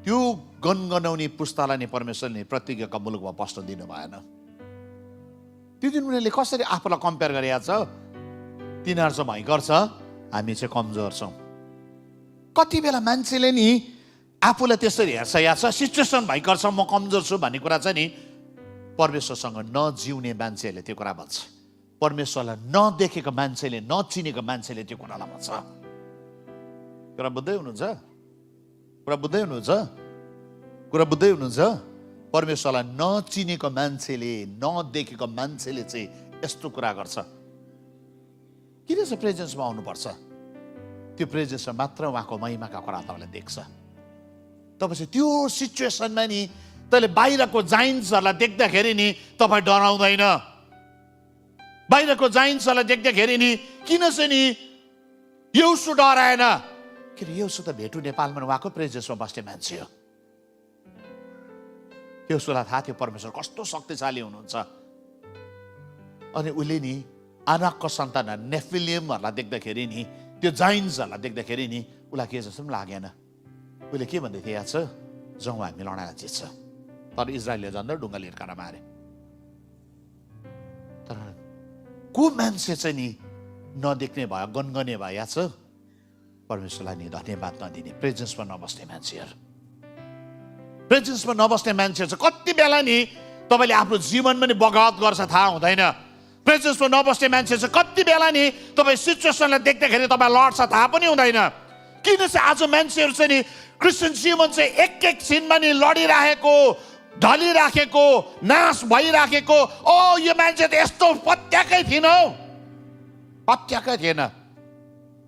त्यो गनगनाउने पुस्तालाई नि परमेश्वरले प्रतिज्ञाका मुलुकमा पस्न दिनु भएन। त्यो दिन उनीहरूले कसरी आफूलाई कम्पेयर गरेका छ, तिनीहरू चाहिँ भयङ्कर छ, हामी चाहिँ कमजोर छौँ। कति बेला मान्छेले नि आफूलाई त्यसरी हेर्छ, या छ सिचुएसन भयङ्कर छ, म कमजोर छु भन्ने कुरा चाहिँ नि परमेश्वरसँग नजिउने मान्छेहरूले त्यो कुरा भन्छ। परमेश्वरलाई नदेखेको मान्छेले, नचिनेको मान्छेले त्यो कुरालाई भन्छ। कुरा बुझ्दै हुनुहुन्छ? कुरा बुझ्दै हुनुहुन्छ? कुरा बुझ्दै हुनुहुन्छ? परमेश्वरलाई नचिनेको मान्छेले, नदेखेको मान्छेले चाहिँ यस्तो कुरा गर्छ। किन चाहिँ प्रेजेन्समा आउनुपर्छ? त्यो प्रेजेन्समा मात्र उहाँको महिमाका कुरा तपाईँले देख्छ। तपाईँ चाहिँ त्यो सिचुएसनमा नि तैँले बाहिरको जाइन्ट्सहरूलाई देख्दाखेरि नि तपाईँ डराउँदैन। बाहिरको जाइन्ट्सहरूलाई देख्दाखेरि नि किन चाहिँ नि यहोशू डराएन? किन यहोशू त भेटु नेपालमा उहाँको प्रेजेन्समा बस्ने मान्छे हो। यहोशूलाई थाहा थियो परमेश्वर कस्तो शक्तिशाली हुनुहुन्छ। अनि उसले नि आनाकको सन्तान नेफिलियमहरूलाई देख्दाखेरि नि, त्यो जाइन्ट्सहरूलाई देख्दाखेरि नि उसलाई के जस्तो पनि लागेन। उसले के भन्दै थियो, याद छ, जाउँ हामी लडाइँलाई जित्छ। तर इजरायलले झन्डै ढुङ्गा लिर्काएर मारे। तर को मान्छे चाहिँ नि नदेख्ने भयो, गनगने भयो, याद छ, परमेश्वरलाई नि धन्यवाद नदिने, प्रेजेन्समा नबस्ने मान्छेहरू। प्रेजेन्समा नबस्ने मान्छेहरू चाहिँ कति बेला नि तपाईँले आफ्नो जीवनमा नि बगावत गर्छ थाहा हुँदैन। प्रेजेन्समा नबस्ने मान्छे चाहिँ कति बेला नि तपाईँ सिचुएसनलाई देख्दाखेरि तपाईँ लड्छ थाहा पनि हुँदैन। किन चाहिँ आज मान्छेहरू चाहिँ नि क्रिस्चियन जीवन चाहिँ एक एक छिनमा नि लडिराखेको, ढलिराखेको, नाश भइराखेको, ओ यो मान्छे त यस्तो पत्याकै थिएन हौ, पत्याकै थिएन।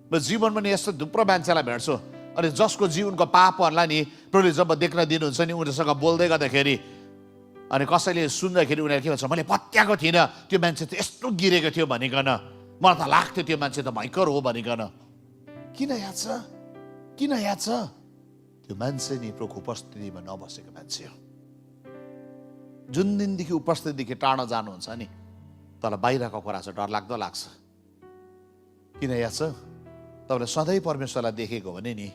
म जीवनमा नि यस्तो थुप्रो मान्छेलाई भेट्छु, अनि जसको जीवनको पापहरूलाई नि प्रभुले जब देख्न दिनुहुन्छ नि उनीहरूसँग बोल्दै गर्दाखेरि अनि कसैले सुन्दाखेरि उनीहरू के भन्छ, मैले पत्याएको थिइनँ त्यो मान्छे त यस्तो गिरेको थियो भनिकन, मलाई त लाग्थ्यो त्यो मान्छे त भयङ्कर हो भनिकन। किन याद छ? किन याद छ? त्यो मान्छे नि प्रभुको उपस्थितिमा नबसेको मान्छे हो। जुन दिनदेखि उपस्थितिदेखि टाढा जानुहुन्छ नि तर बाहिरको कुरा चाहिँ डरलाग्दो लाग्छ। किन याद छ? तपाईँले सधैँ परमेश्वरलाई देखेको भने नि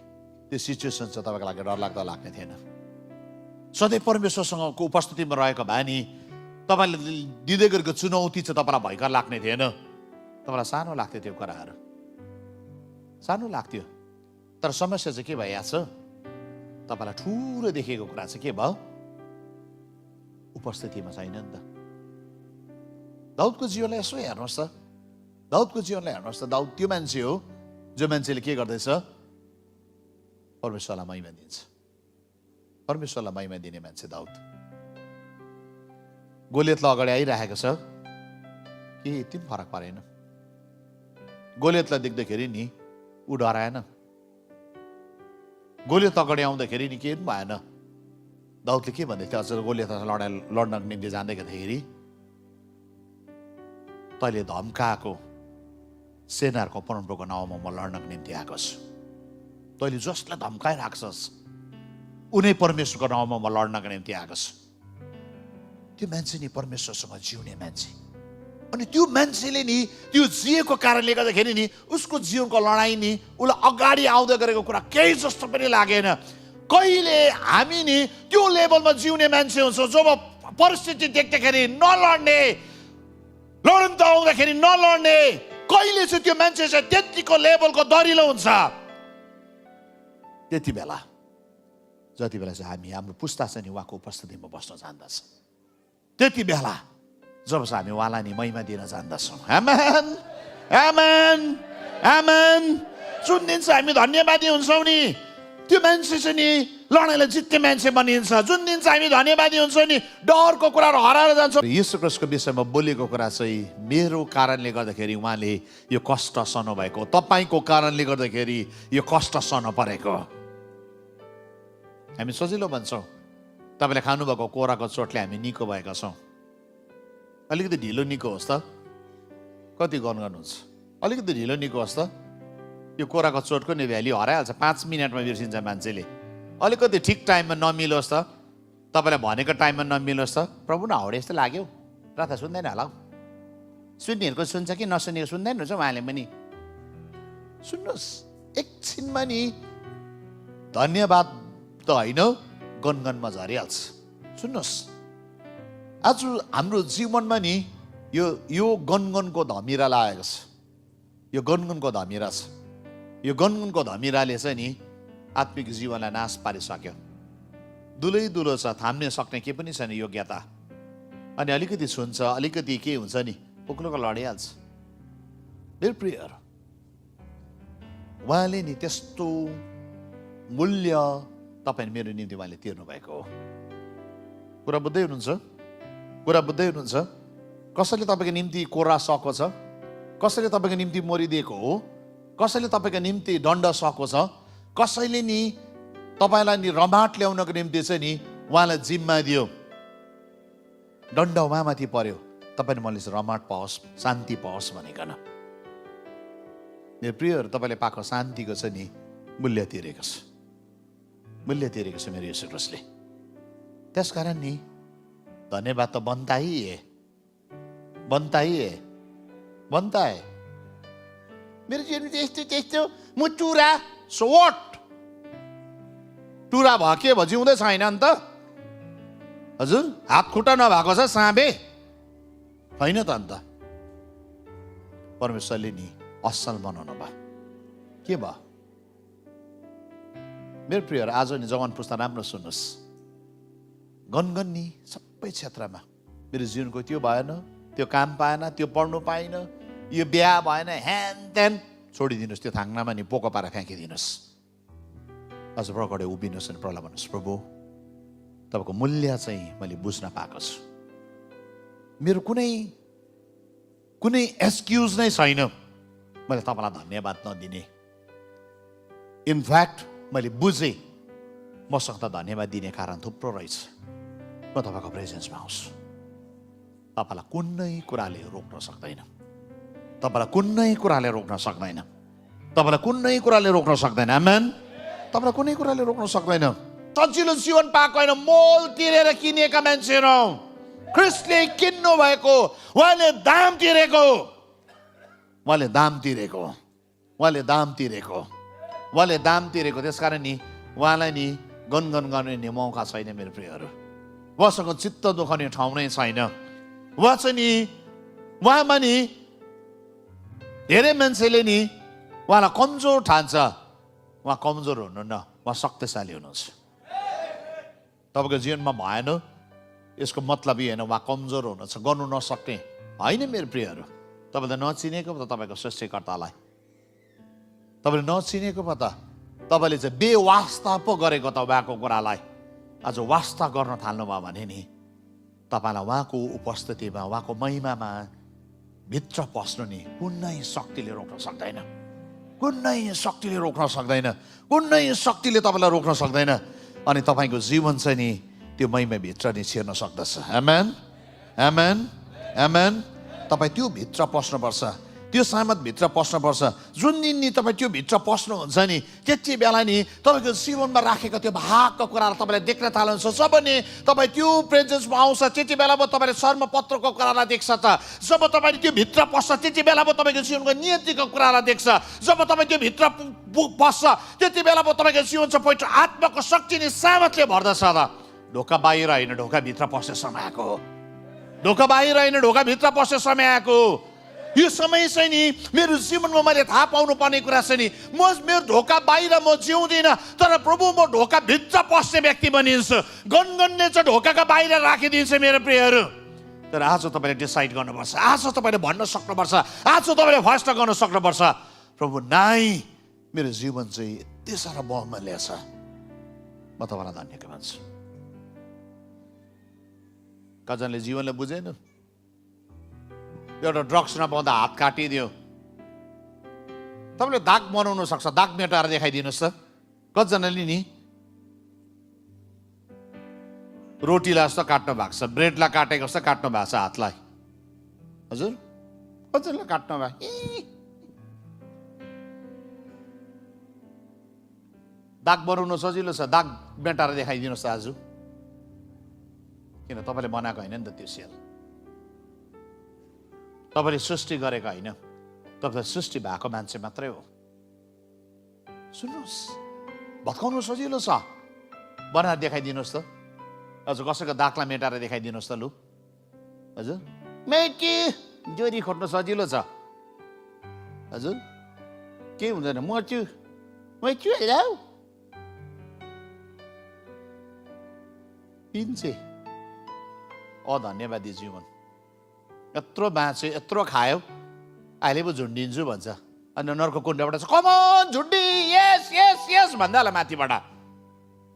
त्यो सिचुएसन चाहिँ तपाईँको लागि डरलाग्दो लाग्ने थिएन। सधैँ परमेश्वरसँगको उपस्थितिमा रहेको भए नि तपाईँले दिँदै गरेको चुनौती चाहिँ तपाईँलाई भयङ्कर लाग्ने थिएन। तपाईँलाई सानो लाग्थ्यो त्यो कुराहरू, सानो लाग्थ्यो। तर समस्या चाहिँ के भयो याद छ? तपाईँलाई ठुलो देखेको कुरा चाहिँ के भयो? उपस्थितिमा छैन नि त। दाउदको जीवनलाई यसो हेर्नुहोस् त, दाउदको जीवनलाई हेर्नुहोस् त। दाउद त्यो मान्छे हो जो मान्छेले के गर्दैछ? परमेश्वरलाई महिमा दिन्छ। परमेश्वरलाई महिमा दिने मान्छे दाउद। गोलियतलाई अगाडि आइरहेको छ, के यति पनि फरक परेन। गोलियतलाई देख्दाखेरि नि ऊ डराएन। गोलियत अगाडि आउँदाखेरि नि के पनि भएन। दाउदले के भन्दै थियो? अझ गोलियतसँग लड्नको निम्ति जाँदै गर्दाखेरि तैँले धम्काएको सेनाहरूको परमप्रभुको नाउँमा म लड्नको निम्ति आएको छु। तैँले जसलाई धम्काइराख्छस् उनी परमेश्वरको नाउँमा म लड्नको निम्ति आएको छु। त्यो मान्छे नि परमेश्वरसँग जिउने मान्छे। अनि त्यो मान्छेले नि त्यो जिएको कारणले गर्दाखेरि नि उसको जीवनको लडाइँ नि उसलाई अगाडि आउँदै गरेको कुरा केही जस्तो पनि लागेन। कहिले हामी नि त्यो लेभलमा जिउने मान्छे हुन्छौँ जब परिस्थिति देख्दाखेरि नलड्ने, लड्न त आउँदाखेरि नलड्ने। कहिले चाहिँ त्यो मान्छे चाहिँ त्यतिको लेभलको दरिलो हुन्छ। त्यति बेला जति बेला चाहिँ हामी, हाम्रो पुस्ता चाहिँ नि उहाँको उपस्थितिमा बस्न जान्दछ, त्यति बेला जब चाहिँ हामी उहाँलाई नि महिमा दिन जान्दछौँ। आमेन, आमेन, आमेन। जुन दिन चाहिँ हामी धन्यवादी हुन्छौँ नि त्यो मान्छे चाहिँ नि लडाइँलाई जित्ने मान्छे बनिन्छ। जुन दिन चाहिँ हामी धन्यवादी हुन्छौँ नि डरको कुराहरू हराएर जान्छौँ। यीशु ख्रीष्टको विषयमा बोलेको कुरा चाहिँ मेरो कारणले गर्दाखेरि उहाँले यो कष्ट सहनु भएको, तपाईँको कारणले गर्दाखेरि यो कष्ट सहनु परेको। हामी सजिलो भन्छौँ, तपाईँले खानुभएको कोराको चोटले हामी निको भएका छौँ। अलिकति ढिलो निको होस् त, कति गर्नुहुन्छ? अलिकति ढिलो निको होस् त, यो कोराको चोटको नि भ्याल्यु हराइहाल्छ। 5 मिनटमा बिर्सिन्छ मान्छेले। अलिकति ठिक टाइममा नमिलोस् त, तपाईँलाई भनेको टाइममा नमिलोस् त, प्रभु न हाउडे जस्तो लाग्यो, प्रार्थना सुन्दैन होला हौ। सुन्नेहरूको सुन्छ कि नसुनेको सुन्दैन हुन्छ उहाँले पनि। सुन्नुहोस्, एकछिनमा नि धन्यवाद त होइन, गनगनमा झरिहाल्छ। सुन्नुहोस्, आज हाम्रो जीवनमा नि यो गनगनको धमिरा लागेको छ। यो गनगनको धमिरा छ। यो गनगनको धमिराले चाहिँ नि आत्मिक जीवनलाई नाश पारिसक्यो। दुलै दुलो छ, थाम्ने सक्ने के पनि छैन योग्यता। अनि अलिकति छुन्छ, अलिकति के हुन्छ नि उक्लोको लडिहाल्छ। मेरो प्रियहरू, उहाँले नि त्यस्तो मूल्य तपाईँ मेरो निम्ति उहाँले तिर्नु भएको हो। कुरा बुझ्दै हुनुहुन्छ? कुरा बुझ्दै हुनुहुन्छ? कसैले तपाईँको निम्ति कोरा सको छ, कसैले तपाईँको निम्ति मरिदिएको हो, कसैले तपाईँको निम्ति दण्ड सको छ, कसैले नि तपाईँलाई नि रमाट ल्याउनको निम्ति चाहिँ नि उहाँलाई जिम्मा दियो। दण्ड उहाँमाथि पर्यो, तपाईँले मैले रमाट पाओस्, शान्ति पाओस् भनिकन। मेरो प्रियहरू, तपाईँले पाएको शान्तिको चाहिँ नि मूल्य तिरेको छ। मूल्य तिरेको छ मेरो येशू ख्रीष्टले। त्यसकारण नि धन्यवाद त बनता ही है, बनता ही है, बनता है। मेरो जीवन त्यस्तो त्यस्तो म टुरा सो व्हाट? टुरा भयो के भयो, जिउँदै छैन नि त हजुर? हात खुट्टा नभएको छ साँबे होइन त अन्त? परमेश्वरले नि असल बनाउनु भयो। के भयो? मेरो प्रियहरू, आज नि जवान पुस्ता राम्रो सुन्नुहोस्। गनगन नि सबै क्षेत्रमा मेरो जीवनको त्यो भएन, त्यो काम पाएन, त्यो पढ्नु पाएन, यो बिहा भएन, ह्यान त्यान छोडिदिनुहोस्। त्यो थाङ्नामा नि पोको पारा फ्याँकिदिनुहोस्। आज प्रकटे उभिनुहोस् अनि प्रभुलाई भन्नुहोस्, प्रभु तपाईँको मूल्य चाहिँ मैले बुझ्न पाएको छु। मेरो कुनै एक्सक्युज नै छैन मैले तपाईँलाई धन्यवाद नदिने। इनफ्याक्ट मैले बुझेँ मसँग त धन्यवाद दिने कारण थुप्रो रहेछ। म तपाईँको प्रेजेन्समा आउँछु। तपाईँलाई कुनै कुराले रोक्न सक्दैन। तपाईँलाई कुनै कुराले रोक्न सक्दैन। तपाईँलाई कुनै कुराले रोक्न सक्दैन। आमेन। तपाईँलाई कुनै कुराले रोक्न सक्दैन। सजिलो जीवन पाएको होइन, मोल तिरेर किनेका मान्छेहरू। ख्रीष्टले किन्नु भएको, उहाँले दाम तिरेको, उहाँले दाम तिरेको, उहाँले दाम तिरेको, उहाँले दाम तिरेको। त्यसकारण नि उहाँलाई नि गनगन गर्ने नि मौका छैन मेरो प्रियहरू। उहाँसँग चित्त दुखाउने ठाउँ नै छैन। उहाँ चाहिँ नि उहाँमा नि धेरै मान्छेले नि उहाँलाई कमजोर ठान्छ। उहाँ कमजोर हुनुहुन्न, उहाँ शक्तिशाली हुनुहुन्छ। तपाईँको जीवनमा भएन यसको मतलब यही होइन उहाँ कमजोर हुनुहुन्छ, गर्नु नसक्ने होइन मेरो प्रियहरू। तपाईँले नचिनेको पो त तपाईँको सृष्टिकर्तालाई, तपाईँले नचिनेको पो त तपाईँले चाहिँ बेवास्ता पो गरेको त उहाँको कुरालाई आज वास्ता गर्न थाल्नुभयो भने नि तपाईँलाई उहाँको उपस्थितिमा, उहाँको महिमामा भित्र पस्नु नि कुनै शक्तिले रोक्न सक्दैन। कुनै शक्तिले रोक्न सक्दैन। कुनै शक्तिले तपाईँलाई रोक्न सक्दैन। अनि तपाईँको जीवन चाहिँ नि त्यो महिमाभित्र नि छिर्न सक्दछ। आमेन, आमेन, आमेन। तपाईँ त्यो भित्र पस्नुपर्छ, त्यो सामतभित्र पस्नुपर्छ। जुन दिन नि तपाईँ त्यो भित्र पस्नुहुन्छ नि त्यति बेला नि तपाईँको जीवनमा राखेको त्यो भागको कुरालाई तपाईँले देख्न थाल्नुहुन्छ। जब नि तपाईँ त्यो प्रेजेन्समा आउँछ त्यति बेला पो तपाईँले सर्मपत्रको कुरालाई देख्छ त। जब तपाईँले त्यो भित्र पस्छ त्यति बेला पो तपाईँको जीवनको नियतिको कुरालाई देख्छ। जब तपाईँ त्यो भित्र पस्छ त्यति बेला पो तपाईँको जीवन चाहिँ पवित्र आत्माको शक्ति नि सामर्थ्यले भर्दछ त। ढोका बाहिर होइन, ढोका भित्र पस्ने समय आएको हो। ढोका बाहिर होइन, ढोका भित्र पस्ने समय आएको। यो समय चाहिँ नि मेरो जीवनमा मैले थाहा पाउनु पर्ने कुरा चाहिँ नि मेरो ढोका बाहिर म जिउँदिनँ, तर प्रभु म ढोका भित्र पस्ने व्यक्ति बनिन्छु। गनगनले चाहिँ ढोकाका बाहिर राखिदिन्छ मेरो प्रियहरू। तर आज तपाईँले डिसाइड गर्नुपर्छ, आज तपाईँले भन्न सक्नुपर्छ, आज तपाईँले फैसला गर्न सक्नुपर्छ, प्रभु नाइ मेरो जीवन चाहिँ यति साह्रो बहुमूल्य छ, म तपाईँलाई धन्यवाद भन्छु। कजनले जीवनलाई बुझेन, एउटा ड्रग्स नपाउँदा हात काटिदियो। तपाईँले दाग बनाउनु सक्छ, दाग मेटाएर देखाइदिनुहोस् त। कतिजनाले नि रोटीलाई जस्तो काट्नु भएको छ, ब्रेडलाई काटेको जस्तो काट्नु भएको छ हातलाई। हजुर कतिजनाले काट्नु भएको, दाग बनाउनु सजिलो छ, दाग मेटाएर देखाइदिनुहोस् त आज। किन तपाईँले बनाएको होइन नि त त्यो सेल, तपाईँले सृष्टि गरेको होइन, तपाईँ सृष्टि भएको मान्छे मात्रै हो। सुन्नुहोस्, भत्काउनु सजिलो छ, बनाएर देखाइदिनुहोस् त हजुर कसैको दाखला मेटाएर देखाइदिनुहोस् त लु हजुर मेटी जोरी खोज्नु सजिलो छ हजुर के हुँदैन मर्छु हेलो पिन्छे धन्यवादी जीवन यत्रो बाँच्यो यत्रो खायो अहिले पो झुन्डिन्छु भन्छ अनि नर्को कुण्डबाट चाहिँ कमन झुन्डी यस यस यस भन्दा होला माथिबाट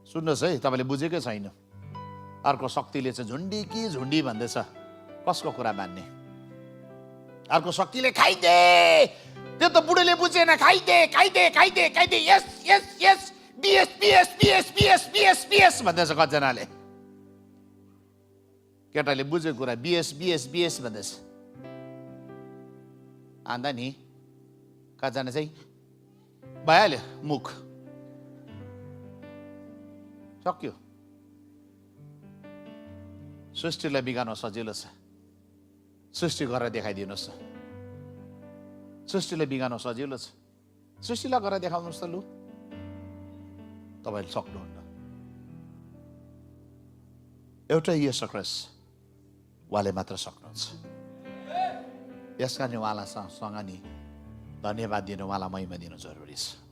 सुन्नुहोस् है तपाईँले बुझेकै छैन अर्को शक्तिले चाहिँ झुन्डी कि झुन्डी भन्दैछ कसको कुरा मान्ने अर्को शक्तिले खाइदे त्यो त बुढोले बुझेन खाइदे यस यस यस बिएस बिएस बिएस बिएस बिएस बिएस भन्दैछ कतिजनाले केटाले बुझेको कुरा बिएस बिएस बिएस भन्दैछ आन्दा नि कतिजना चाहिँ भइहाल्यो मुख सक्यो सृष्टिलाई बिगार्न सजिलो छ सृष्टि गरेर देखाइदिनुहोस् त सृष्टिलाई बिगार्न सजिलो छ सृष्टिलाई गरेर देखाउनुहोस् त लु तपाईँले सक्नुहुन्न एउटा येशू ख्रीष्ट उहाँले मात्र सक्नुहुन्छ यस कारण उहाँलाई सँग नि धन्यवाद दिनु उहाँलाई महिमा दिनु जरुरी छ